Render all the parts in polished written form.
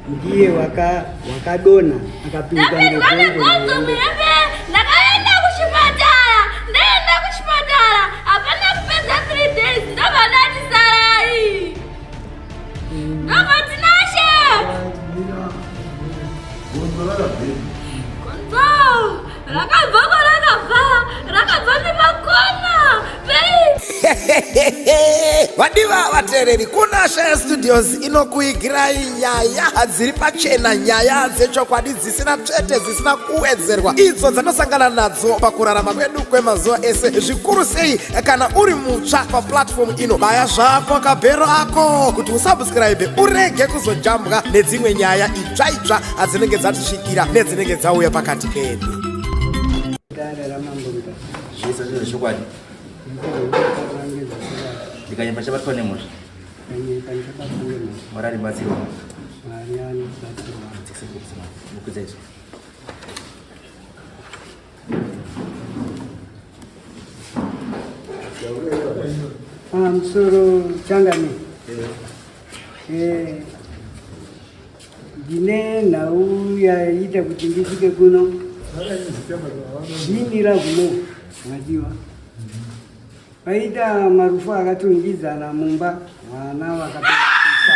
Ndiye wakadonha akapinduka Ndapindwa ngegongo negonzo muhombe. muhembe, ndakaenda kuchipatara, ndaenda kuchipatara, hapana kupedza 3 days, ndobva ndati sarai. Ndobva Tinashe. Gonzo rakabvepi? Gonzo rakabva kwarakabva, rakabva nemakona. Vei. Vadiva vateereri, kuna Shaya Studios inokuigirai nyaya dziri pachena, nyaya dzechokwadi dzisina tsvete, dzisina kuwedzerwa, idzo dzanosangana nadzo pakurarama kwedu kwemazuva ese, zvikuru sei kana uri mutsva paplatform ino. Baya zvako kabhero ako kuti usubscribe urege kuzojambwa nedzimwe nyaya itsva itsva dzinenge dzatisvikira nedzinenge dzauya pakati pedu. Dare raMambo Mutasa. Zvese zvezvechokwadi. Ndikanyemba chabatwa nemhosva. Mwari aribatsirwa. Mukwidza izvo. Pamusoro changani. Eh, ndine nhau yaita kuti ndisvike kuno. Ndini raguno madiwa. Paita marufu akatungidzana mumba, vana vakapera kufa.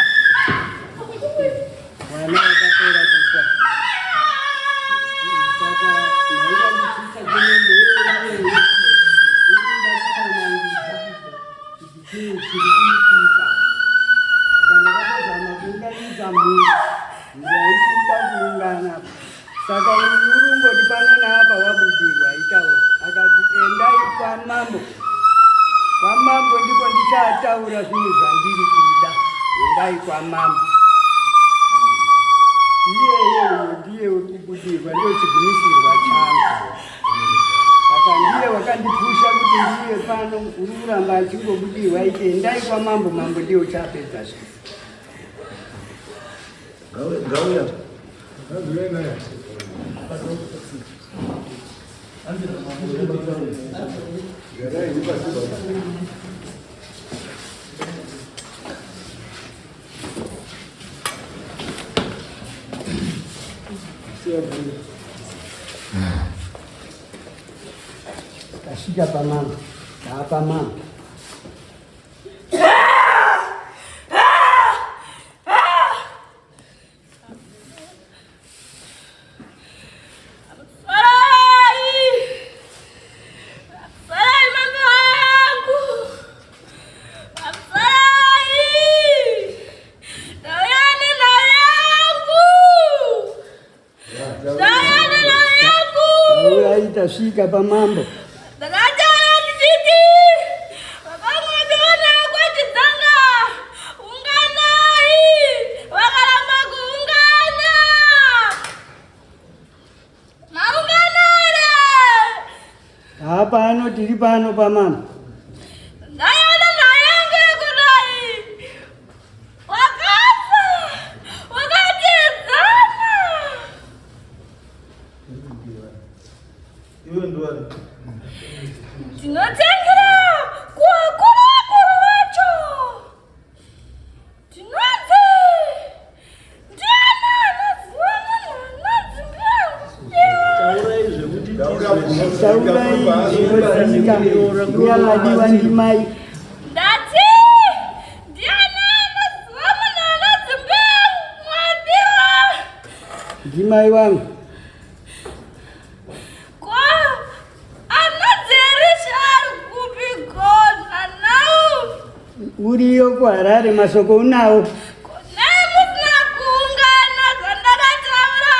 Vana vakapera kufa. Saka nhau yandisvitsa kuno ndeyekuti inoda kutsanangudza kuti chii chiri kuitika. Saka ndakatozama kuunganidza mhuri, mhuri haisi kuda kuungana. Saka uyu uri ungoti pano naapa wabudirwa aitaura akati endai kwamambo, kwamambo ndiko ndichataura zvinhu zvandiri kuda, endai kwamambo. Iyeye uyo ndiye uri kubudirwa, ndiyo chigumisirwa changu. Saka ndiye wakandipusha kuti ndiuye pano, uri kuramba achingobudirwa aiti endai kwamambo, mambo ndiye uchapedza zvese. Ngauya. Tasvika pamambo, taapamambo. Tasvika pamambo. Ndakataura ndichiti vakangondiona kwachitsanga unganai vakaramba kuungana. Maungana here? Hapano tiri pano pamambo. Ndaiona nayange kudai. Wakafa wakatedzana. Iwe ndiwani? Tinotengera kuvakuru vakuru vacho. Tinonzi ndiani anoziva munhu anonzi mbuya? Taurai zvinozika mbuya madiwa ndimai. Ndati ndiani anoziva munhu anonzi mbuya Mwadiwa? Ndimai wangu. Ko anonzi Elisha ari kupi gona now? Uriyo kuHarare masoko unawo. Nei musina kuungana zvandakataura?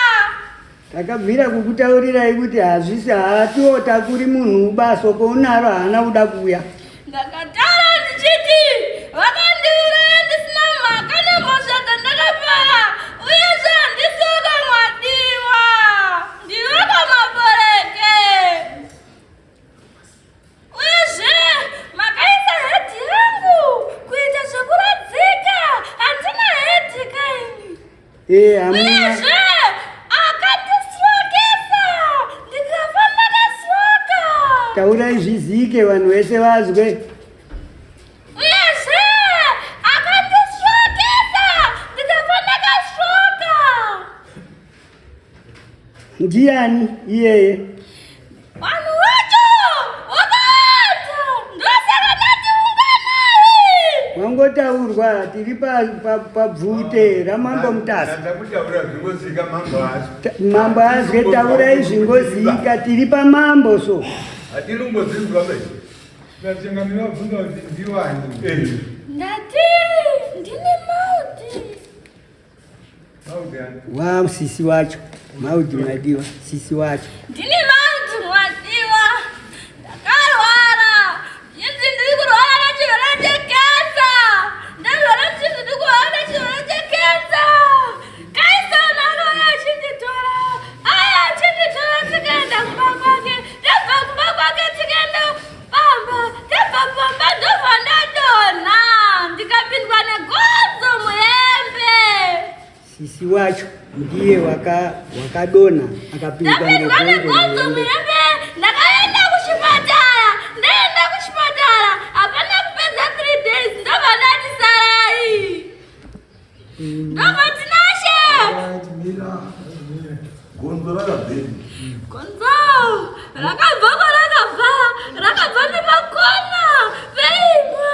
Takabvira kukutaurirai kuti hazvisi haatotakuri munhu uba soko unaro haana kuda kuuya. Ndakataura ndichiti vakandiuraya ndisina mhaka nemhosva dzandakapara uyezve handisi wakamwadiwa ndiri wekwaMaboreke uyezve makaisa hedhi yangu kuita zvekuradzika handina hedhi kaini Eh, hamuna. Uyezve akandiswokesa ndikafa ndakaswoka. Taurai zvizike vanhu vese vazwe. Uyezve akandiswokesa ndikafa ndakaswoka. Ndiani iyeye? Vanhu vacho vakawanda, ndosaka ndati unganai. Wangotaurwa tiri pabvute raMambo Mutasa. Ndakutaura zvingozika mambo acho. Mambo azwe taurai zvingozika tiri pamambo so. Hatirungozinzwa be. Ndachengamira bvunza kuti ndiwani. Ndati ndine Maudi. Maudi ani? Wa sisi wacho. Maudi Mwadiwa sisi wacho. Ndine Maudi Mwadiwa. Ndakarwara. Chinzi ndiri kurwara nechirwere chekensa. Ndarwara chinzi ndiri kurwara nechirwere chekensa. Kaisona anouya achinditora. Aya achinditora tikaenda kumba kwake. Tabva kumba kwake tikaenda pamba. Tabva pamba ndobva ndadonha. Ndikapindwa negonzo muhembe. Sisi wacho ndiye wakadonha akapindwa Ndapindwa negonzo negonzo muhembe. muhembe. Ndakaenda kuchipatara. Ndaenda kuchipatara. Hapana kupedza 3 days. Ndobva ndati sarai. Ndobva Tinashe. Gonzo rakabveni. Gonzo rakabva kwarakabva. Rakabva nepakona peimba.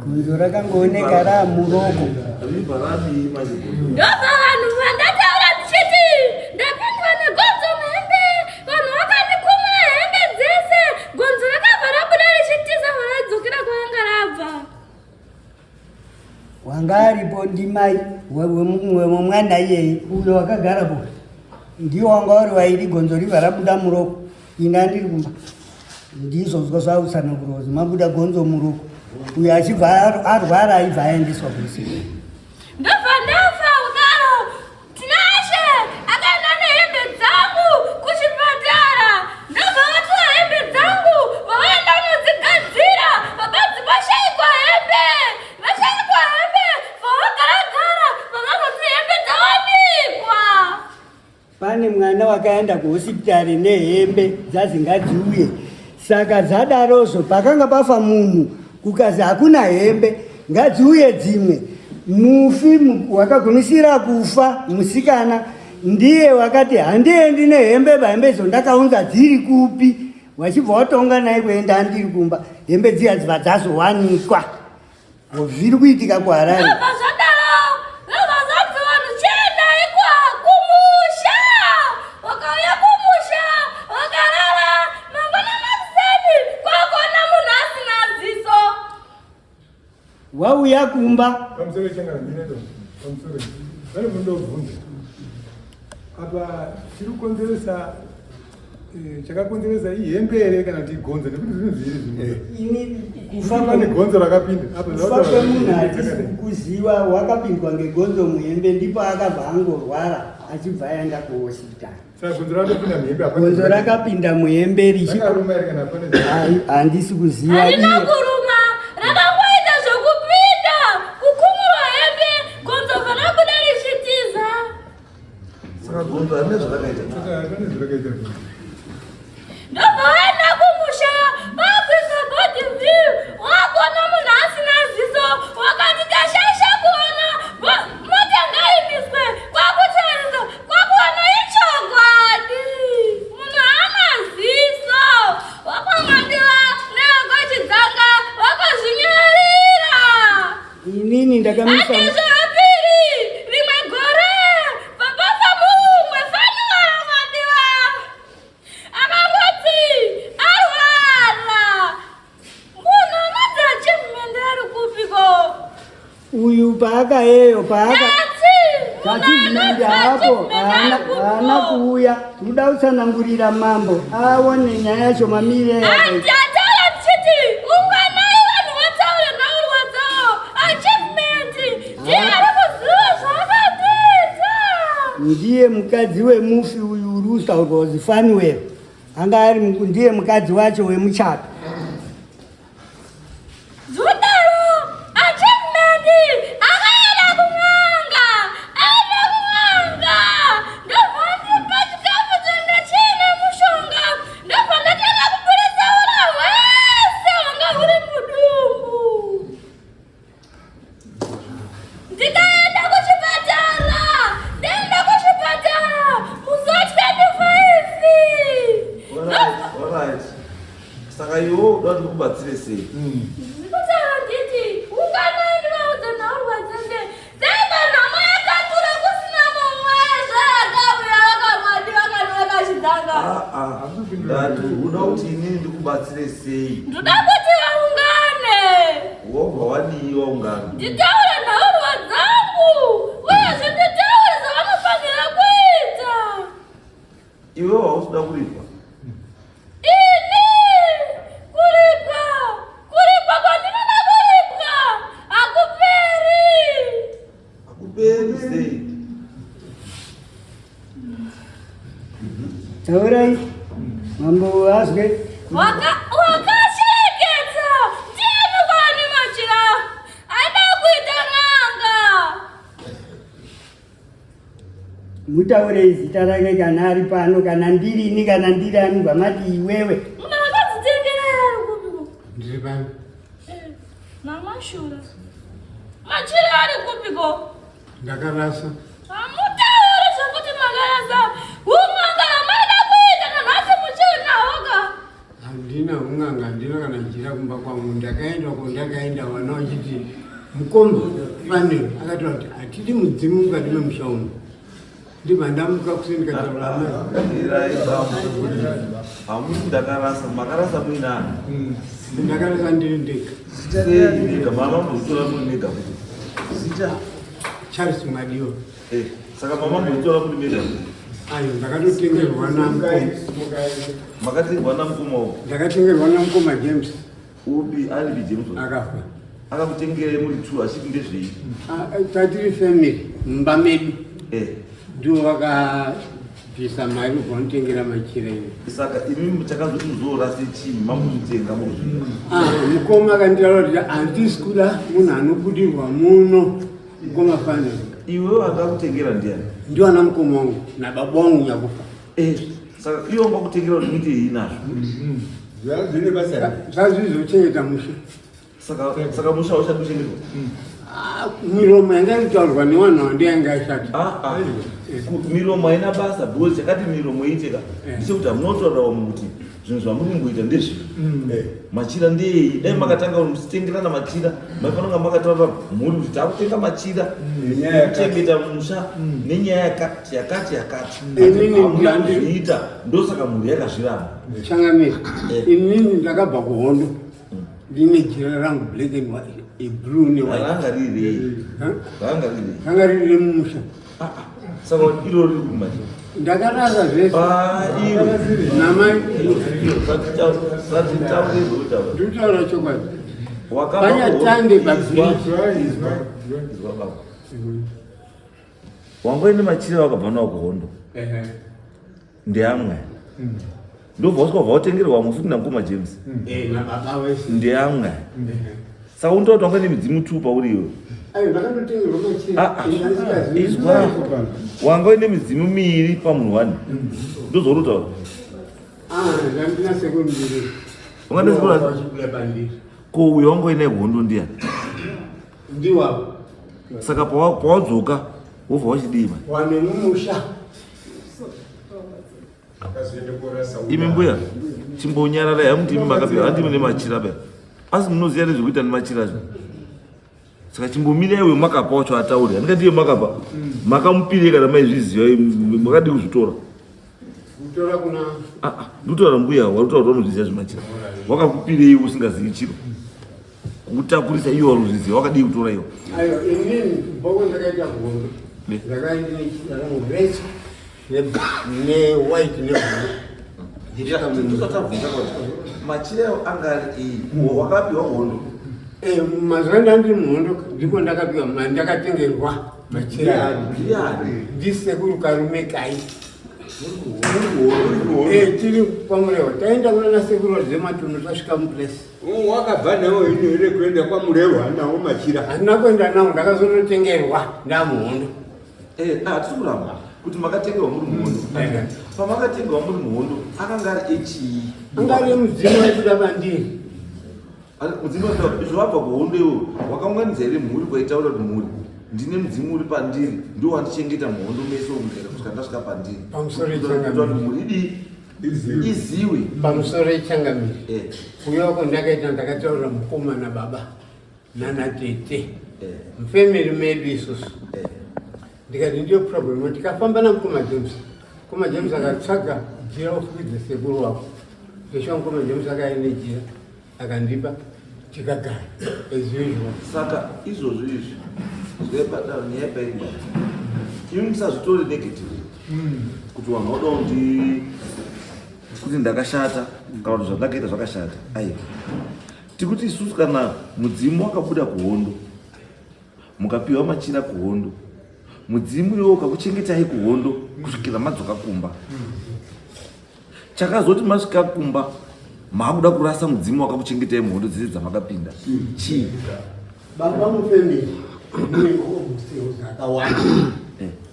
Gonzo rakangooneka raamuroko. Ribva radii manje gonzo? Ndobva vanhu vandataura ndichiti ndapindwa negonzo muhembe. Vanhu vakandikumura hembe dzese. Gonzo rakabva rabuda richitiza radzokera kwaranga rabva. Wanga aripo ndimai wemwana iyeye uyo wakagarapo ndiwo wanga uri wairi gonzo ribva rabuda muroko. Ini andiri kumba ndizvozvo zvautsanangurwa kuti mabuda gonzo muroko uyo achibva arwara aibva aendeswa kuusiku. Ndobva ndafa kudaro. Tinashe akaenda nehembe dzangu kuchipatara. Ndobva vatora hembe dzangu vavaenda kunodzigadzira. Vabanzi vashaikwa hembe. Vashaikwa hembe vavagaragara vavazoti hembe dzawanikwa. Pane mwana wakaenda kuhosipitari nehembe dzazingadziuye. Saka dzadarozvo pakanga pafa munhu kukazi hakuna hembe ngadziuye dzimwe. Mufi wakagumisira kufa musikana ndiye wakati handiendi nehembe hembe idzo ndakaunza dziri kupi. Wachibva watonga naye kuenda andiri kumba hembe dziya dzibva dzazowanikwa. Zviri kuitika kuHarare. Ndobva zvadaro ndobva zvanzi vanhu chiendai kumusha. Vakauya kumusha vakarara. Mangwana makuseni kwakuona munhu asina ziso. Wauya kumba. Pamusoro changa ndine pamusoro. Pane kundobvunza. Apa chiri kukonzeresa chakakonzeresa ihembe here kana kuti igonzo nekuti zvinhu zviri zvimwe. Ini kufa Pane gonzo rakapinda. Apa kufa kwemunhu hatisi kuziva wakapindwa ngegonzo muhembe ndipo akabva angorwara achibva aenda kuhosipitari. Saka gonzo rakatopinda muhembe hapana. Gonzo rakapinda muhembe Rakaruma here kana pane handisi kuziva. Harina Iye kuruma, rakangoita zvokupinda kukumurwa hembe, gonzo bva rabuda richitiza. Saka gonzo harina zvarakaita. Saka pane zvarakaita. Ndobva vaenda kumusha vakuisa body view wakuona munhu asina ziso wakati tashaisha kuona mota ngaimiswe kwakutarisa kwakuona ichokwadi munhu haana ziso wakwamadiwa nevakwachitsanga vakazvinyarira. Inini ndakamisa. Handizvo vapiri rimwe gore papafa mumwe faniwa madiwa akangoti arwara munhu anonzi Achievement ari kupiko? Uyu paakayeyo paaka Tati munhu Achievement anonzi haapo Achievement ari haana kupiko? kuuya. Tinoda kutsanangurira mambo aone nyaya yacho mamire yakaita. Andataura ndichiti unganai vanhu vataure nhaurwa dzavo. Achievement ndiye ari kuziva zvakatiita. Ndiye mukadzi wemufi uyu uri kutaurwa kuzi Fanuel anga ari ndiye mukadzi wacho wemuchato. Zvodaro Achievement akaenda kun'anga. Aenda kun'anga ndobva andipa chikafu changa chiine mushonga. Ndobva ndatanga kuburitsa ura hwese hwanga huri mudumbu. Ndikaenda kuchipatara, ndaenda kuchipatara. uda kuti ndikubatsire sei? Ndikutaura nditi unganai ndivaudze nhaurwa dzese. Sei panhamo yakatura kusina mumwe zvakauya vakamadi vakanwa kachidzanga. Ah, ah. Ndati uda kuti inini ndikubatsire sei? Ndoda kuti vaungane. Wobva wadii waungana? Nditaure nhaurwa dzangu uyezve nditaure zvavanofanira kuita. Iwe hausi kuripwa. Ini kuripwa kuripwa kwandinoda kuripwa hakuperi. Hakuperi sei? Taurai mambo azwe. Wakashereketsa ndiani kwani machira aida kuita n'anga. Mutaurei zita rake kana ari pano kana ndirini kana ndiri ani bvamati iwewe. Munhu akadzitengera ari kupiko? Ndiri pano. Namashura. Machira ari kupiko? Ndakarasa. Hamutauri zvekuti makarasa. Un'anga hamaida kuita nanhasi muchiunahoka. Handina un'anga, handina kana jira kumba kwangu. Ndakaenda uko ndakaenda vana vachiti mukoma fanel akataura kuti hatidi mudzimu mukati memusha uno. Ndibva ndamuka kuseni ndikataura amai. Mirai bambo. Hamusi ndakarasa, makarasa muinani. Ndakarasa ndiri ndega. Sei mega mama mbozitora muri mega kuti. Zita. Charles Madiwa. Eh, saka mama mbozitora muri mega kuti. Ayo ndakatotengerwa namukoma. Makatengerwa namukoma upi? Ndakatengerwa namukoma James. Upi alipi James? Akafa. Akakutengerai muri two achiti ndezvei? Tatiri family mumba medu. Eh. Ndivo vakabvisa mari kubva vanotengera machira ino. Saka imi chakazoti muzorase chii mamuzvitenga muzvii? Ah, mukoma akanditaura kuti handisi kuda munhu anobudirwa muno mukoma fanel. Iwe akakutengera ndiani? Ndiwo ana mukoma wangu nababa wangu nyakufa. Eh, saka iwe ungakutengera kuti muite yei nazvo? Zvazvine basa. Zvazvizochengeta musha. Saka musha hauchadi kuchengetwa? Ah, miromo yanga irikutaurwa nevanhu ava ndiyo yanga yashata. Ah, ah. Miromo haina basa because chakati miromo iite ka ndechekuti hamunotaura vamwe kuti zvinhu zvamuri kungoita ndezvii. Machira ndeyei? Dai makatanga muchitengerana machira maifanira kunga makataura mhuri kuti takutenga machira Nenyaya yakati. kuchengeta musha nenyaya yakati yakati yakati. Inini Hamuna kuzviita ndosaka mhuri yakazviramba. Changamire, inini ndakabva kuhondo ndine jira rangu black and white, blue newhite. Ranga riri rei? Ranga riri rei? Ranga riri remumusha. Saka iro riri kumanje. Ndakarasa zvese. Ah, iro. Namai. Satitaure zvotaura. Ndikutaura chokwadi. Wakabva Panyatande kuhondo. pabridge. Izwa, izwa baba. Wanga uine machira wakabva nawo kuhondo. Ndeamwe. Ndobva wasvika wabva watengerwa vamwe futi namukoma James. Nababa wese. Ndeamwe. Saka unotaura kuti wanga uine midzimu two pauri iwe. Ayo ndakatotengerwa machira. Ah, ah. Izwa. Wanga uine midzimu miiri pamunhu one. Ndozvauri kutaura. Ah, ndandina sekuru mbiri. Wanga une sekuru ani? Vachibuda pandiri. Ko uyo wanga uine hondo ndiyani? Ndiwavo. Saka pawadzoka wobva wachidii manje? Wane mumusha. Imi mbuya chimbonyararai hamuti imi makapiwa handi mune machira paya asi munoziva nezvekuita nemachira acho. Saka chimbomirai uyo makapa wacho ataure handingati iye makapa makamupirei kana maizviziva makadii kuzvitora? Kutora kuna Ah, ah, ndikutaura mbuya wari kutaura kuti vanozviziva zvemachira wakakupirei usingazivi chiro kutakurisa iwo wari kuzviziva wakadii kutora iwo? Ayo inini bhoko ndakaita kuhondo. Ndakaenda nechira rangu rese newhite neblue. Machira ayo anga ari ei wakapiwa hondo? Mazuva ndandiri muhondo ndiko ndakapiwa ndakatengerwa machira. Ndiani? Ndisekuru Karume Kai. Tiri kwaMurewa taenda kunana sekuru Zematunhu tasvika muplace. Wakabva nawo ini here kuenda kwaMurewa nawo machira? Handina kuenda nawo ndakazototengerwa ndamuhondo. Hatisi kuramba kuti makatengerwa muri muhondo. Pamakatengerwa muri muhondo akanga ari echii? Anga ari mudzimu waibuda pandiri. Mudzimu waibuda izvo wabva kuhondo iwo wakaunganidza here mhuri kwaitaura kuti mhuri ndine mudzimu uri pandiri ndiwo wandichengeta muhondo mese umu kusvika ndasvika pandiri. Pamusoro Kuti mhuri idii? Iziwe. Pamusoro ichangamire. Eh. Uyo wako ndakaita ndakataurira mukoma nababa nana tete. Eh. Mufamily medu isusu. Eh. Ndikati ndiyo problem tikafamba namukoma James. Mukoma James akatsvaga jira ofukidza sekuru wako. Zveshuwa mukoma James akauya nejira akandipa tikagara as usual. Saka izvozvo izvi zvaibata nyaya pairi imi musazvitore negative kuti vanhu vada kundi kuti ndakashata kana kuti zvandakaita zvakashata. Aiwa, tikuti isusu kana mudzimu wakabuda kuhondo mukapiwa machira kuhondo, mudzimu iwo ukakuchengetai kuhondo kusvikira madzoka kumba. Chakazoti masvika kumba maakuda kurasa mudzimu wakakuchengetai muhondo dzese dzamakapinda chii? Baba, mufamily mune maobstacles akawanda.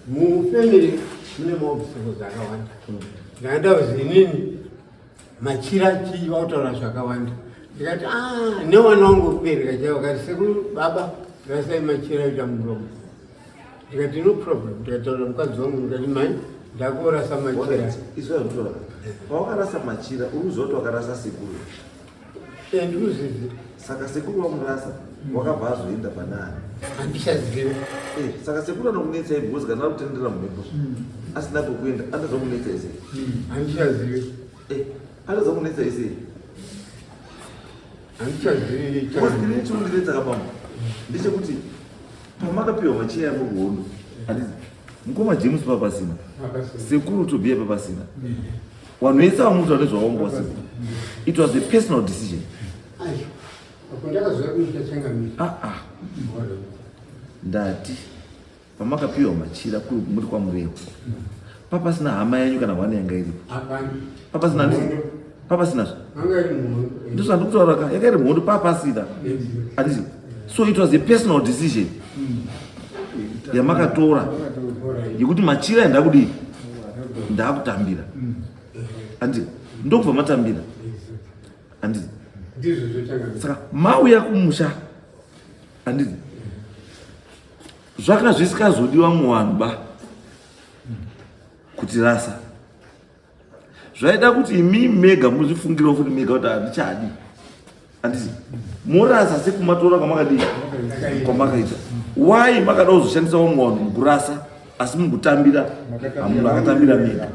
Mufamily mune maobstacles akawanda. Ndakanda inini machira chii vautaura zvakawanda. Ndikati ah, newana wangu wekubereka chaivo akati sekuru baba rasai machira ita muromo. Ndikati no problem. Ndikataura mukadzi wangu ndikati mai ndakurasa machira. Izvo zvandinotaura. Pawakarasa machira uri kuziva kuti wakarasa sekuru. Ndikuzizi. Saka sekuru wamurasa wakabva azoenda panani? Handichazivi. Saka sekuru anokunetsai because kana ari kutendera mumhepo asina kwekuenda anoza kunetsai sei? Handichazivi. Anoza kunetsai sei? Handichazivi. Because ini chinondinetsa kabambo ndechekuti pamakapiwa machira muhondo handiti mukoma James papasina, sekuru Tobia papasina, vanhu vese vamuta nezvawanga wasina. It was a personal decision. Aiwa, apo ndakazoya kuita changamire. Ah, ah. Ndati pamakapiwa machira muri kwaMurewa papasina hama yenyu kana hwani yanga iripo? Hapana. Papasina handiti? Papasina Anga iri muhondo. Ndizvo zvandikutaura ka, yanga iri muhondo papasina handiti? So it was a personal decision yamakatora yekuti machira endakudii ndakutambira handiti? Ndokubva matambira handiti? Ndizvo zvochangamire. Saka mauya kumusha handiti, zvaka zvisikazodiwa muvanhu ba kuti rasa zvaida kuti imi mega muzvifungirewo futi mega kuti handichadi handiti, morasa sekumatora kwamakadii kwamakaita. Why makada kuzoshandisa vamwe vanhu mukurasa asi mukutambira hamunhu akatambira mega?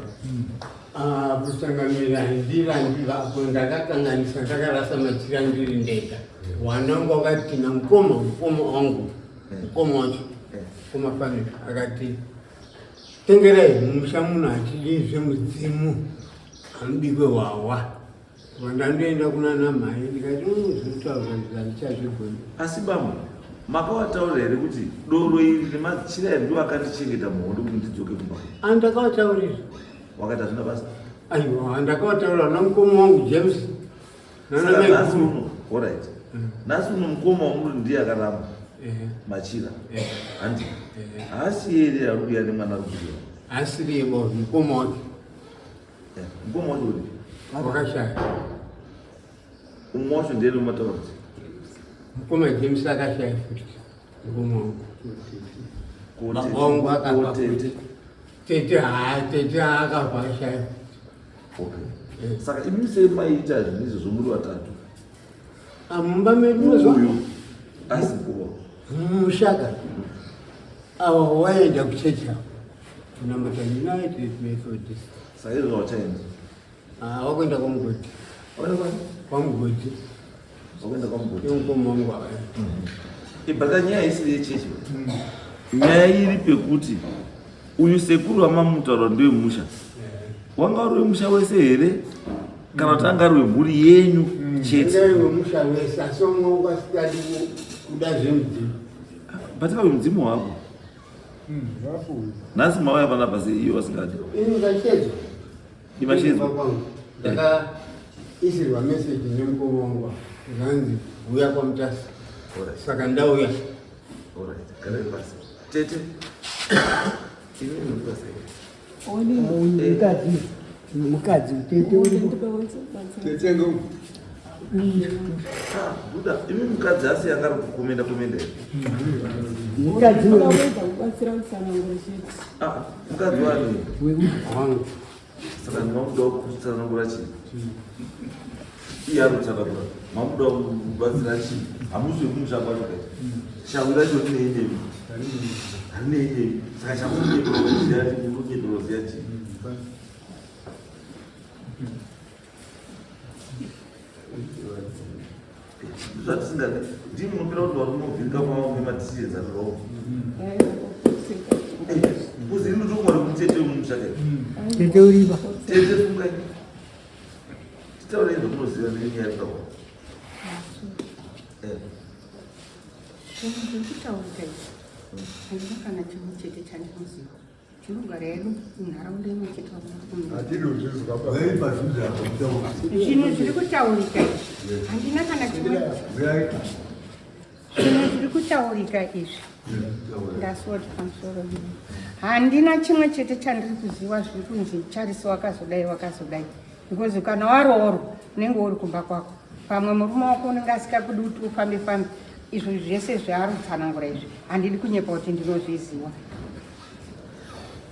Ah, kuchangamira handirambi apo ndakakanganisa. Ndakarasa machira ndiri ndega. Wana wangu wakati namukoma, mukoma wangu, mukoma wacho, mukoma Fanira akati tengerai mumusha muno hatidi zvemudzimu, hamubikwe hwahwa. Wandandoenda kuna namhai ndikati zvinotaurwa izvi handichazvigoni. Asi bambo, makavataurira here kuti doro iri nemachira iri ndiwo akandichengeta muhondo kuti ndidzoke kumba? Andakavataurira. Wakati hazvina basa? Aiwa, ndakavataurira namukoma wangu James. Saka nhasi uno, alright, nhasi uno mukoma wamuri ndiye akaramba machira handi? Haasi here ari kuuya nemwana ari kuziva? Asiriye bo mukoma wake. Mukoma wacho uri wakashaya. Umwe wacho ndiye nomataura kuti mukoma James akashaya futi mukoma wangu. Baba wangu akafa futi. Tete haa, tete akafa ashaya. Okay, saka imi sei maiita zvinhu izvozvo muri vatatu? Ah, mumba medu unozwa Uyu asi mukoma mushaka ava waenda kuchechi avo kunamata United Methodist. Saka izvo wachaenda? Ah, wakuenda kwaMugodi. Wakuenda kwani? KwaMugodi. Wakuenda kwaMugodi. Yemukoma wangu ava. Ibhaka nyaya isiri yechechi, nyaya iri pekuti uyu sekuru wamamutaura ndewemusha wanga uri wemusha wese here kana kuti anga ari wemhuri yenyu chete? Anga wemusha wese, asi vamwe wangu asikadi kuda zvemudzimu. Batika wemudzimu wako nhasi mauya panapa sei iyo vasingadi? Ini ndachedzwa. Imachedzwa? Kwangu ndakaisirwa meseji nemukoma wangu zvanzi uya kwaMutasa, saka ndauya. Alright, garai pasi. Tete, imi muri pasi. Mukadzi, mukadzi tete uri. Tete ngo. Ah, Buda, imi mukadzi asi yanga ari kukomenda komenda here? Mukadzi. Kuedza kubatsira kutsanangura chete. Ah, mukadzi wani? Wangu. Saka mamuda kutsanangura chii? Iye ari kutsanangura. Mamuda kubatsira chii? Hamusi wekumusha kwacho kai. Shawi racho rinei nemi? Harinei nemi. Saka chamunyepera kuziya chii? Munyepera kuziya chii? Zvatisingadi. Ndimi munopera kuti varume muvhirika kwavo nemadecisions ari wrong. Kuzi ini ndotokumara kuti tete wemumusha kai. Tete uripa. Tete fungai. Titaurei zvamunoziva nenyaya yekutaura. Eh. Zvinhu zviri kutaurika izvi handina kana chimwe chete chandinoziva. Tinogara hedu munharaunda imwe chete. Zvinhu zviri kutaurika izvi handina kana chimwe. Zvinhu zviri kutaurika izvi ndasuwa pamusoro handina chimwe chete chandiri kuziva zviri kunzi charisi wakazodai wakazodai because kana waroorwa unenge uri kumba kwako pamwe murume wako unenge asikakudi kuti ufambe fambe izvo zvese zvaari kutsanangura izvi handidi kunyepa kuti ndinozviziva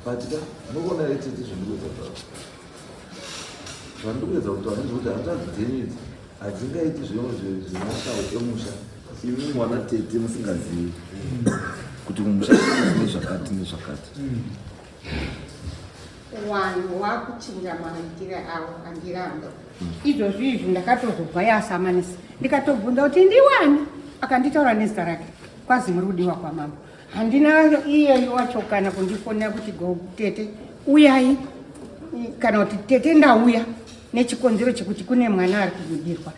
but ka unoona here tete zvandikuedza kutaura zvandikuedza kutaura ndezvekuti hanzvadzi dzenyu idzi hadzingaiti zvemashawo emusha imi mwana tete musingazivi kuti kumusha kune zvakati nezvakati Vanhu wakuchinja maitire avo andiramba izvozvi izvi ndakatozobva yasamanisi ndikatobvunza kuti ndiwani akanditaura nezita rake kwazi muri kudiwa kwamambo handina iyeyo wacho kana kundifonera kuti go tete uyai kana kuti tete ndauya nechikonzero chekuti kune mwana ari kubudirwa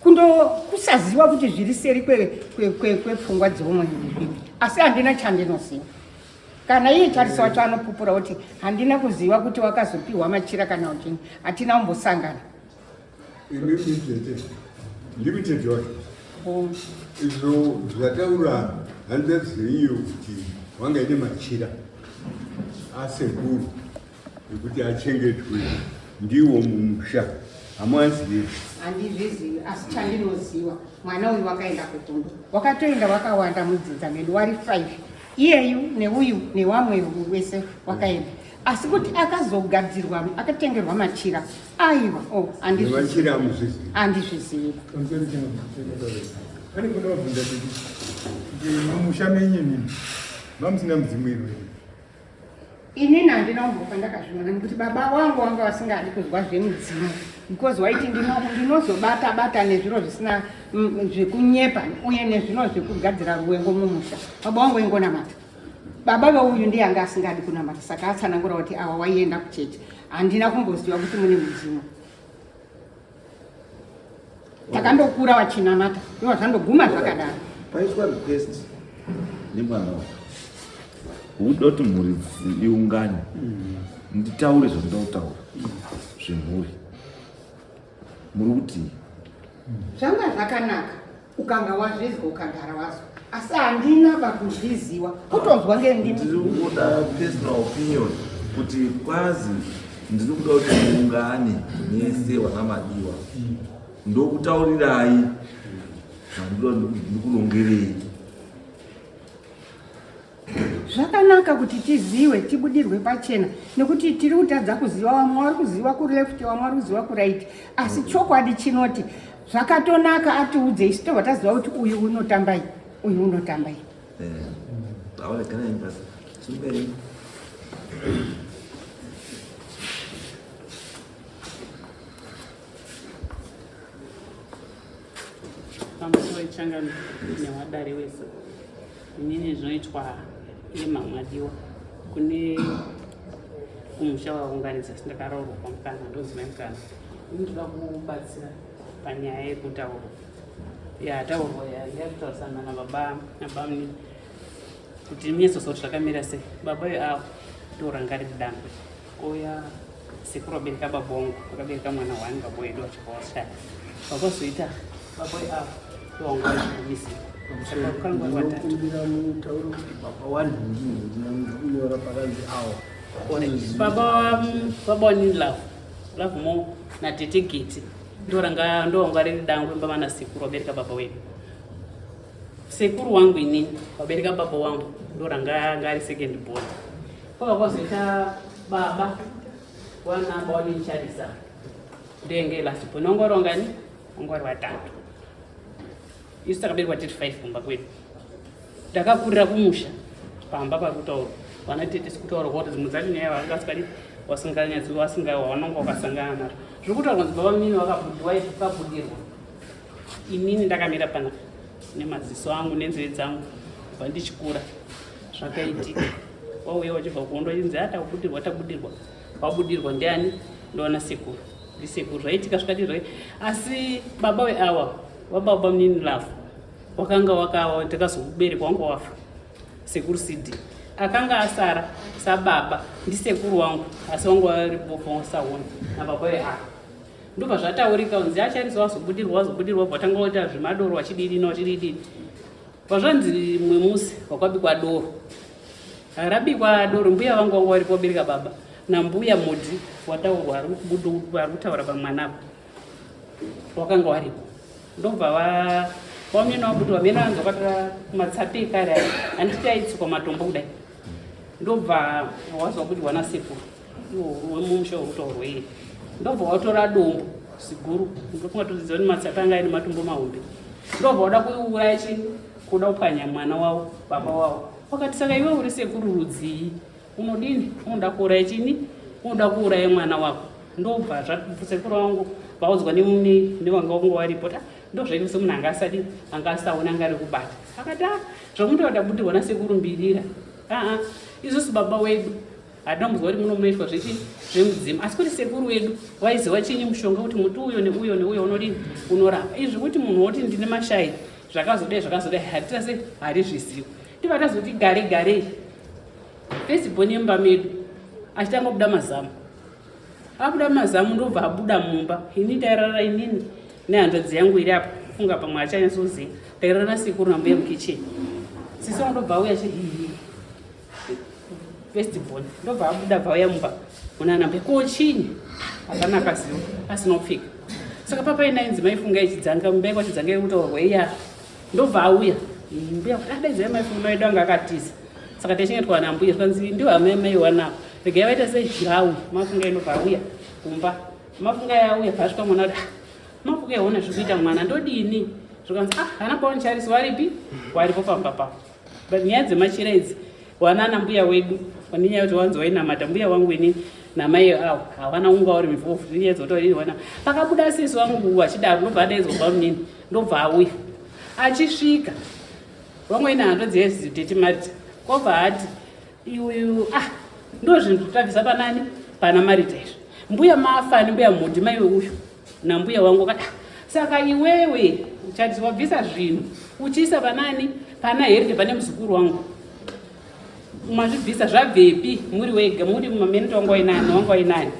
kundo kusaziva kuti zviri seri kwepfungwa dzeumwe ndezvipi asi handina chandinoziva kana iye charisi wacho anopupura kuti handina kuziva kuti wakazopiwa machira kana kuti hatina kumbosangana Imi tete ndimi tete wacho izvo zvataura hanzvadzi dzenyu kuti wangaite machira asekuru ekuti achengetwe ndiwo mumusha hamuazivi handizvizivi asi chandinoziva mwana uyu wakaenda kuhondo wakatoenda wakawanda mudzinza medu wari 5 iyeyu neuyu newamwe wese wakaenda asi kuti akazogadzirwa akatengerwa machira aiwa oh, Nemachira hamuzvizivi. handizvizivi Pane kuda kubvunza kuti kuti mumusha menyu imimi mamusina mudzimu iro here? Inini handina kumbofa ndakazviona nekuti baba wangu wanga vasingadi kuzwa zvemudzimu because waiti ndinozobata bata nezviro zvisina zvekunyepa uye nezvino zvekugadzira ruwengo mumusha. Baba wangu waingonamata. Baba veuyu ndiye anga asingadi kunamata saka atsanangura kuti awa waienda kuchechi. Handina kumboziva kuti mune mudzimu. Takandokura vachinamata ivo zvandoguma zvakadaro. Paitwa request nemwana wako ukuda kuti mhuri iungane nditaure zvandinoda kutaura zvemhuri muri kutii? Zvanga zvakanaka ukanga wazvizwa ukagara wazwa asi handina bakuzviziwa kutonzwa ngendimi. Ndiri kuda personal opinion kuti kwazi ndiri kuda kuti muungane mese vanamadiwa ndokutaurirai zvandinoda ndikurongerei. Zvakanaka kuti tiziwe tibudirwe pachena nekuti tiri kutadza kuziva vamwe vari kuziva kuleft vamwe vari kuziva kuright asi chokwadi chinoti zvakatonaka atiudze isu tobva taziva kuti uyu unotambai uyu unotambai. Pamusoro wechangano newadare wese inini zvinoitwa nemamwadiwa kune kumusha waunganidza ndakaroorwa kwamukana ndoziva mukana ini ndoda kubatsira panyaya yekutaurwa yataurwa yakutaurisana nababa nabamunini kuti miyesoso kuti zvakamira sei baba yo avo ndoranga riri dangwe kouya sekuru vabereka baba wangu vakabereka mwana one baba wedu vachibva vashaya vakazoita baba avo ndowangu vachigumisi saka kanga vari vatatu baba baba wani love love more natete geti ndoranga ndowanga riri dangwe mba vana sekuru vabereka baba wedu sekuru wangu inini vabereka baba wangu ndoranga anga ari second born kwava kwazoita baba. Wana bawalincharisa ndenge last born wanga vari wangani? Wanga vari vatatu. Isu takaberekwa tiri 5 kumba kwedu. Ndakakurira kumusha pamba pari kutaurwa vana tete sikutaura kwati dzimwe dzacho nyaya vanga vasikadi vasinganyatsi vasinga wavanonga wakasangana nazvo zviri kutaurwa kunzi baba mini vakabudirwa inini ndakamira panapa nemaziso angu nenzeve dzangu kubva ndichikura zvakaitika wauya wachibva kuhondo chinzi a takubudirwa tabudirwa wabudirwa ndiani ndowana sekuru ndisekuru zvaitika zvikati zvai asi baba weawa wababa munini love wakanga wakawa takazoberekwa wanga wafa sekuru cd akanga asara sababa ndisekuru wangu asi wangu wari bofu saona nababa weawa ndobva zvataurika kunzi achariswa wazobudirwa wazobudirwa bva tanga waita zvemadoro wachididini wachididini pazvanzi mumwe musi wakwabikwa doro rabikwa doro mbuya vangu vangu varipo wabereka baba nambuya mudzi wataurwa ari kutaura pamwana apo wakanga waripo ndobva vamene wabuti vamene vanzi wakatora matsapi ekare ayo handiti aitsikwa matombo kudai ndobva wazwa kuti wana sekuru wemumusha wekutaurwa iye ndobva watora dombo ziguru ndofunga todzidza kuti matsapi anga aine matombo mahombe ndobva wada kuuraya chini kuda kupwanya mwana wavo baba wavo wakati saka iwe uri sekuru rudzii unodini unoda kuuraya chini unoda kuuraya mwana wako ndobva zvasekuru vangu vaudzwa nevanga vangu varipo ta ndozvaita semunhu anga asadi anga asaona anga ari kubata akati a ah, zvamunotaura tabudirwa nasekuru mbirira aa isusu baba wedu hatina kumbozwa kuti muno munoitwa zvechi zvemudzimu asi kuti sekuru wedu waiziva chinyi mushonga kuti muti uyo neuyo neuyo unodini unorapa izvi kuti munhu woti ndine mashai zvakazodai zvakazodai hatita se harizvizivi tiva tazoti gare garei first born yemumba medu achitanga kubuda mazamu abuda mazamu ndobva abuda mumba ini ndairara inini nehanzvadzi yangu iri apo funga pamwe achanyatsoziva ndairara nasekuru nambuya mukicheni sisi wangu ndobva auya chihihi first born ndobva abuda bva auya mumba munana mbuya ko chinyi hapana akaziva asina kupfeka saka papa inainzi maifunga ichidzanga mumba ikwachidzanga iri kutaurwa iya ndobva auya mbuya kuti adaidzai maifunga maidu anga akatiza saka tichengetwa nambuya zvikanzi ndiwo amai mai wanavo regai vaita sei ngauya mafunga inobva auya kumba mafunga yauya bvasvika mwana kuti ah, mafunga yaona zviri kuita mwana ndodini zvikanzi ah hana paoni charisi waripi waripo pamba pavo but nyaya dzemachira idzi wanana mbuya wedu vanenyaya kuti wanzi wainamata mbuya wangu ini namai avo havana kunga uri mivofu nenyaya dzotoiwana pakabuda sisi wangu achidaro ndobva adaidzwa bamunini ndobva auya achisvika vamwe ine hanzvadzi yezitete marita kwabva ati iuyu ah ndo zvinhu zvitavisa panani pana marita izvi mbuya mafani mbuya mhodhi maiwe uyu nambuya wangu akati ah, saka iwewe uchati wabvisa zvinhu uchiisa panani pana heride pane muzukuru wangu mazvibvisa zvabvepi muri wega muri mameneto wangu wainani wangu wainani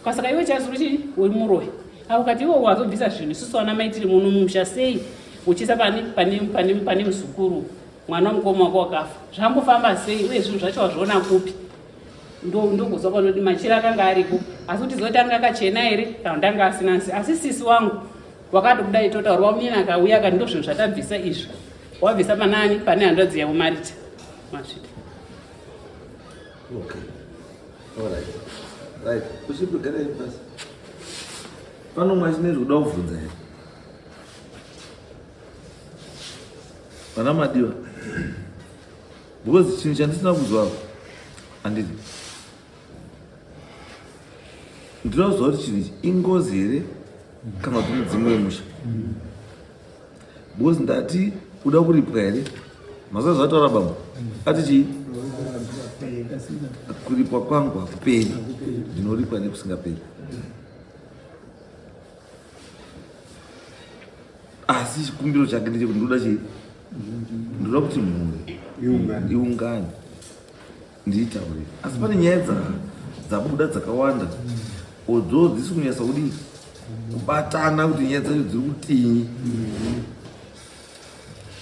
Kwasaka iwe chazuru chii uri muroyi. Ako kati iwe wazobvisa zvinhu isusu ana mai tiri muno mumusha sei uchiisa pane pane pane pane muzukuru mwana wamukoma wako wakafa. Zvambofamba sei uye zvinhu zvacho wazviona kupi? Ndo ndokuzwa panoti machira akanga ariko asi kuti zoti anga akachena here kana kuti anga asina asi sisi wangu wakati kudai totaurwa umina akauya akati ndozvinhu zvatabvisa izvi wabvisa panani pane hanzvadzi yavo marita masvita okay. Alright. Right. Uchibugara pasi. Pano mwachine zvikuda kubvunza here? Vana madiwa. Because chinhu chandisina kuzwa handiti. Ndinoziva kuti chinhu ichi ingozi here kana kuti mudzimu wemusha. Because ndati kuda kuripwa here? Mazuva zvataura bambo. Ati chii? Kuripwa kwangu hakuperi. Ndinoripwa nekusingaperi. Asi chikumbiro chake ndechekuti ndoda chii? Ndoda kuti mhuri iungane. Ndiitaure. Asi pane nyaya dzabuda dzakawanda. Odzo dzisi kunyatsa kudii? Kubatana kuti nyaya dzacho dziri kutinyi.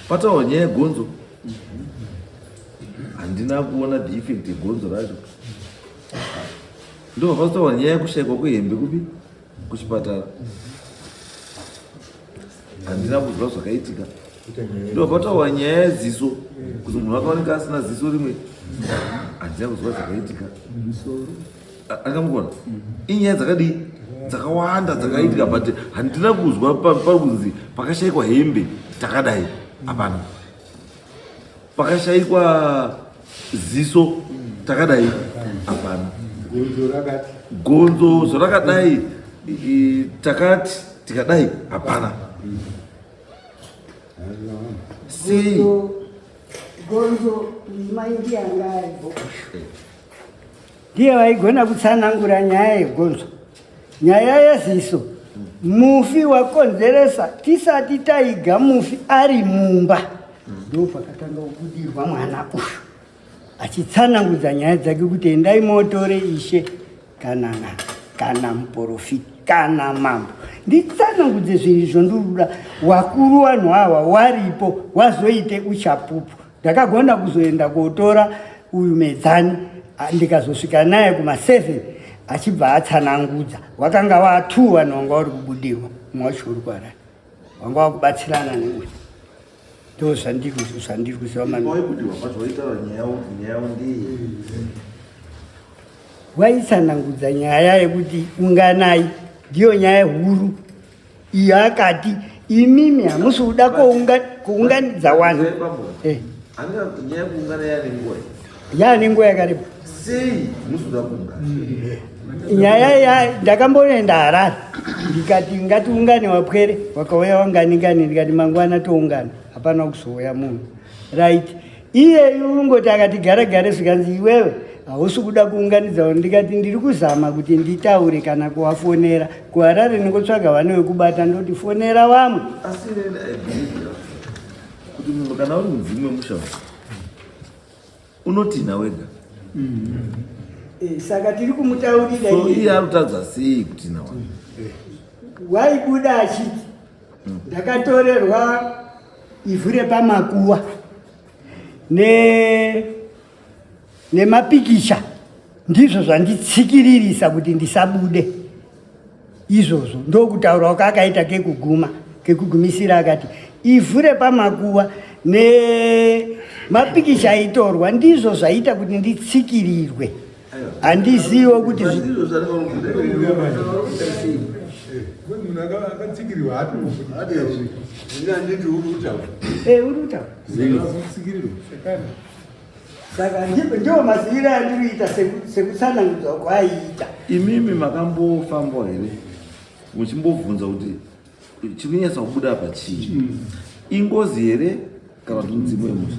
Pataurwa nyaya yegonzo. Handina kuona the effect yegonzo racho. Ndobva pazotaurwa nyaya yekushaikwa kwehembe kupi? Kuchipatara. Handina kuzwa zvakaitika. Ndobva pataurwa nyaya yeziso kuti munhu akaoneka asina ziso rimwe. Handina kuzwa zvakaitika. Akamukona inyaya dzakadii dzakawanda dzakaitika but handina kuzwa pari kunzi pakashaikwa hembe takadai hapana pakashaikwa ziso takadai hapana gonzo zvarakadai takati tikadai hapana sei gonzo mai ndiye anga aripo ndiye vaigona kutsanangura nyaya yegonzo nyaya yeziso mufi wakonzeresa tisati taiga mufi ari mumba ndo pakatanga kubudirwa mwana uyu achitsanangudza nyaya dzake kuti endai motore ishe kana n'anga kana muporofita kana mambo nditsanangudze zvinhu izvo ndikuda wakuru wanhu awa waripo wazoite uchapupu ndakagona kuzoenda kotora uyu medzani ndikazosvika naye kuma 7 achibva atsanangudza wakanga wa two vanhu wanga uri kubudirwa mumwe wacho uri kuharare wanga wakubatsirana neuyu ndo zvandiri kuziva mani waitsanangudza nyaya yekuti unganai ndiyo nyaya huru iyo akati imimi hamusi kuda kuunganidza wanhu eh. yaane nguva yakareba nyaya ya ndakamboenda harare ndikati ngatiungane wapwere wakauya wanganingani ndikati mangwana toungana hapana kuzouya munhu right iyeyu ungoti akati gare gare zvikanzi iwewe hausi kuda kuunganidza vanhu ndikati ndiri kuzama kuti nditaure kana kuvafonera kuharare ndingotsvaga vane vekubata ndoti fonera vamwe asi eh, kuti munhu kana uri mudzimu wemusha unotinha wega mm-hmm. eh, saka tiri kumutaurira so iye arikutadza sei kutinha wa waibuda achiti ndakatorerwa ivhu repamakuwa ne nemapikicha ndizvo zvanditsikiririsa kuti ndisabude izvozvo ndokutaura kwakaita kekuguma kekugumisira akati ivhu repamakuwa nemapikicha aitorwa ndizvo zvaita kuti nditsikirirwe handizivo kuti saka ndiwo maziviro andiri kuita sekutsanangudzwa kwaaiita imimi makambofambwa here muchimbobvunza kuti chikunyatsa kubuda apa chii ingozi here kana kuti mudzimu wemusha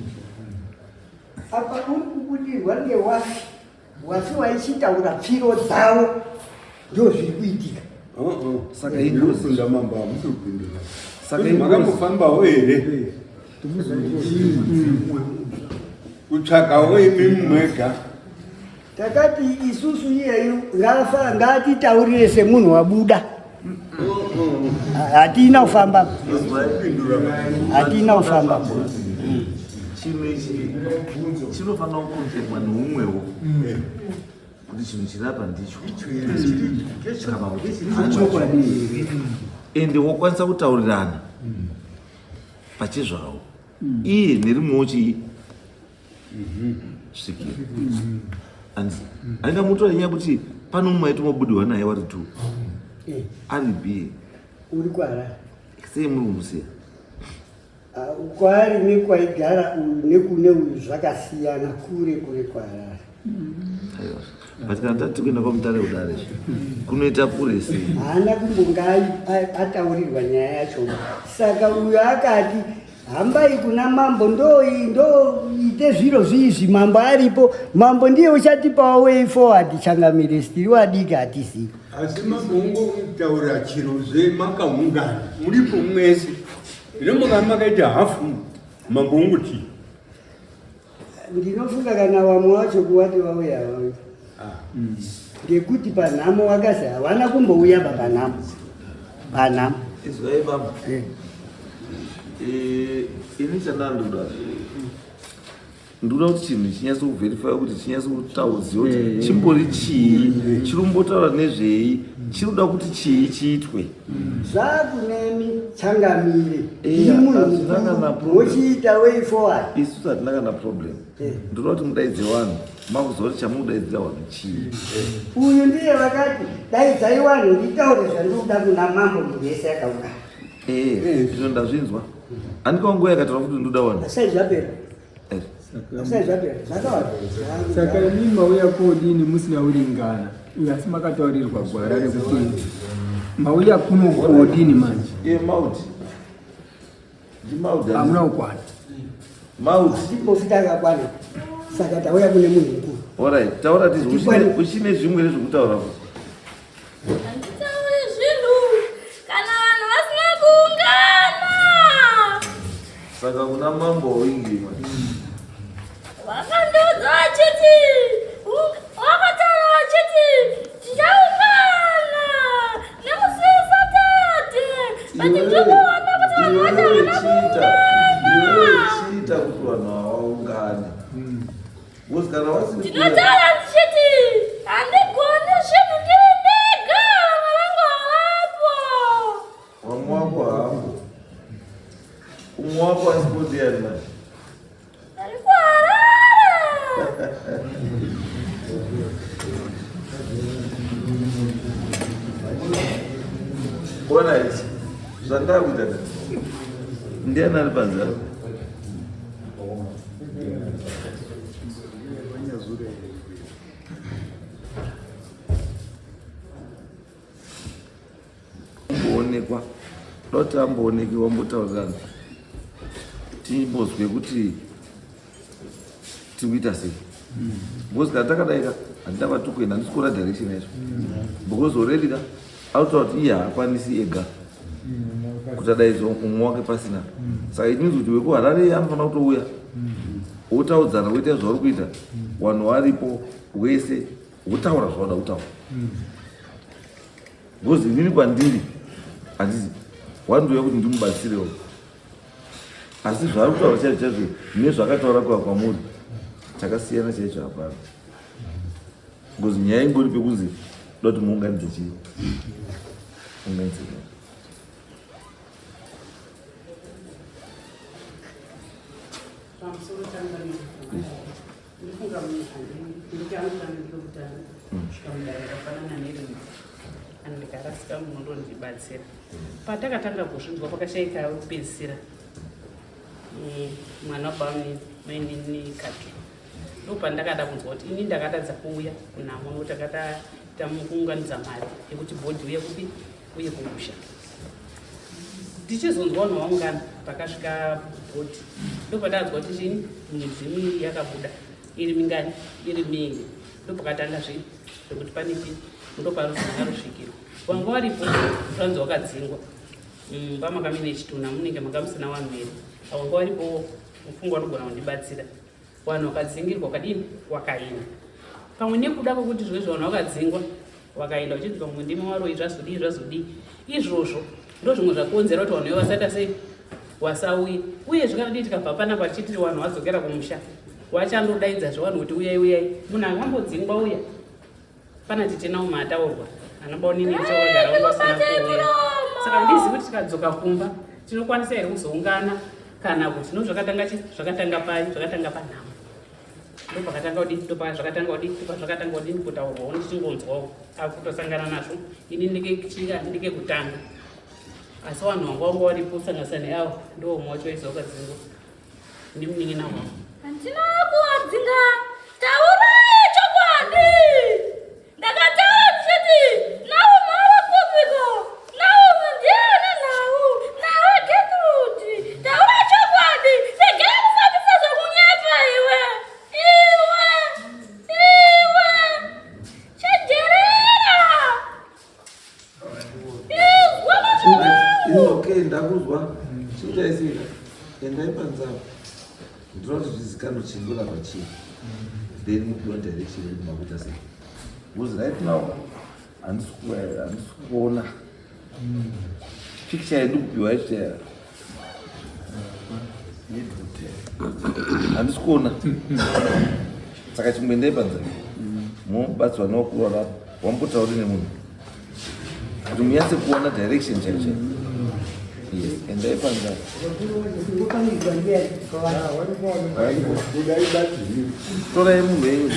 Apa uri kubudirwa ngewafi wafi waichitaura pfiro dzavo ndo zviri kuitika. Uh-uh. Saka ingozi mambo hamusi kupindura. Saka makambofambawo here kutsvagawo imi mwega? Takati isusu iyeyu ngafa ngaatitaurire semunhu wabuda. Hatina kufamba. Hatina kufamba. Chinhu ichi chinofanira kukonzerwa neumwewo kuti chinhu chiri apa ndicho kana kuti ende wokwanisa kutaurirana pachezvawo iye nerimwewo chii svikiro and andingamutora nyaya kuti pane umwe aiti mobudirwa naye wari two eh. ari bie uri kuharare sei muri kumusiya ah, kwaari nekwaigara uyu nekune uyu zvakasiyana kure kure kuharare but kana tati kuenda kwamutare kudare kunoita kure sei haana kumbonga ataurirwa nyaya yacho saka uyu akati Hambai kuna mambo ndoite ndo zviro zviizvi mambo aripo mambo ndiye uchatipawo way forward changamire tiri wadiki hatizii asi mambo ungotaura chiro zvemakaungana muripo mwese ino mukanga makaita hafu mambo unguti Ndinofunga kana vamwe vacho kuvati vauya vauya ngekuti panhamo vakasi havana kumbouya ba panhamo panhamo Izwai baba. Eh. Eh, ini chandandoda ndoda kuti chinhu chinyatso kuverifya kuti chinyatso kutauziva kuti eh. chimbori chii chiri kumbotaura nezvei Chinoda kuti chii chiitwe? Zvakunemi changamire. Eh, Iri munhu hazvina kana mukuru problem. wochiita way forward. Isusu hatina kana problem. Eh. Ndinoda kuti mudaidze vanhu, makuziva kuti chamudaidzira vanhu chii. Uyu ndiye vakati daidzai vanhu nditaure zvandinoda kuna mambo munhu yese akaungana. Eh, izvo ndazvinzwa. Andikawo nguva yakataura kuti ndoda vanhu. Asai zvapera. Eh. Asai zvapera. Zvakawanda. Saka imi mauya kodini musina kuringana uyo asi makataurirwa gwara rekuti mauya kuno kodini manje? Iye mauti. Ndimaudi. Hamuna kukwana. Mauti. Ndipofita akakwana. Saka tauya kune munhu mukuru. Alright, taura tizwe Tikwani. uchine zvimwe here zvekutaura futi. Handitauri zvinhu kana vanhu vasina kuungana. Saka kuna mambo wingima. Vakandiudza vachiti vakataura vachiti tichaungana nemusi weSaturday. But ndikuona kuti vanhu vacho Iwewe havana chiita, iwewe kuungana. chiita kuti vanhu havaungane. Because kana vasiri kuuya- Ndinotaura ndichiti handigoni zvinhu ndiri ndega, vamwe vangu havapo. Vamwe wako hapo. Umwe wako asipo ndiani manje? Ari kuHarare. Ona ichi. Zvandakuita ka. Ndiani ari panze apa? Amboonekwa. Doti ambooneki wambotaurirana. Timbozwe kuti tiri kuita sei. Because kana takadai ka handina kwatiri kuenda handisi kuona direction yacho. Because already ka anotaura kuti iye haakwanisi ega kuti adaidzwe umwe wake pasina. Saka it means kuti wekuHarare anofanira kutouya wotaudzana woita zvauri kuita vanhu varipo wese wotaura zvauda kutaura. Because inini kwandiri handisi wandouya kuti ndimubatsirewo asi zvaari kutaura chaizvo chaizvo nezvaakataura kuva kwamuri chakasiyana chaizvo hapana. Because nyaya ingori pekunzi toda kuti muunganidze chii unganidze chii. Pamusoro changamire. Ndifunga ndichanotanga ndokutanga kusvika mudare rakafanana nerino and ndikarasika munondondibatsira. Patakatanga kuzvinzwa pakashaika wekupedzisira mwana wababa mainini kake ndopandakada kunzwa kuti ini ndakatadza kuuya kunhamo nokuti takataita kuunganidza mari yekuti bhodhi uye kupi uye kumusha. Tichizonzwa vanhu vaungana pakasvika bhodhi ndopandakanzwa kuti chini midzimu yakabuda iri mingani iri miiri ndopakatanga zvinhu zvekuti pane chii ndoparuzanga rusvikiro wanga waripo zvanzi wakadzingwa pamakamine chitunha munenge makamusina vanhu here wanga waripo mupfungwa unogona kundibatsira vanhu vakadzingirwa wakadini wakaenda pamwe nekuda kwekuti zvimwe zvavanhu vakadzingwa wakaenda uchinzi pamwe ndimi waroyi zvazodii zvazodii izvozvo ndo zvimwe zvakonzera kuti vanhu ve vasaita sei wasauye uye zvikadii tikabva panapa tichiti vanhu vadzokera kumusha wachandodaidza zvevanhu kuti uyai uyai munhu angambodzingwa uya pana tete nauma ataurwa anabaonini vagara vasina kuuya saka ndizivi kuti tikadzoka kumba tinokwanisa here kuzoungana kana kuti no zvakatanga chi zvakatanga pai zvakatanga panhamo ndopakatanga kudii ndopa zvakatanga kudii ndopa zvakatanga kudii kutaurwawo ndichingonzwawo akutosangana nazvo ini ndikekutanga asi vanhu vanga vanga varipo kusanganisa neavo ndo umwe wacho aiziva wakadzingwa ndimunin'ina wavo. Handina kuwadzinga taurai chokwadi. Ndakataura ndichiti Naomi ava kupiko? Naomi ndiye ane nhau nawe Gertrude. Taura chokwadi. Regera kufambisa zvekunyepa iwe. Iwe. Iwe. Chenjerera. Izwa mashoko angu. Okay, ndakuzwa. Chichaisika. Endai panze apo. Ndinoda kuti zvizikanwe chingorapa chii. Then mupiwa direction yekuti makuita sei. Because right now handisi kuona picture yandikupiwa yacho handisi kuona. Saka chimboendai panze. Mobatsirwa nevakuru varipo. Wambotauri nemunhu. Kuti munyatse kuona direction chaiyo chaiyo. Yes, endai panze. Torai munhu wenyu.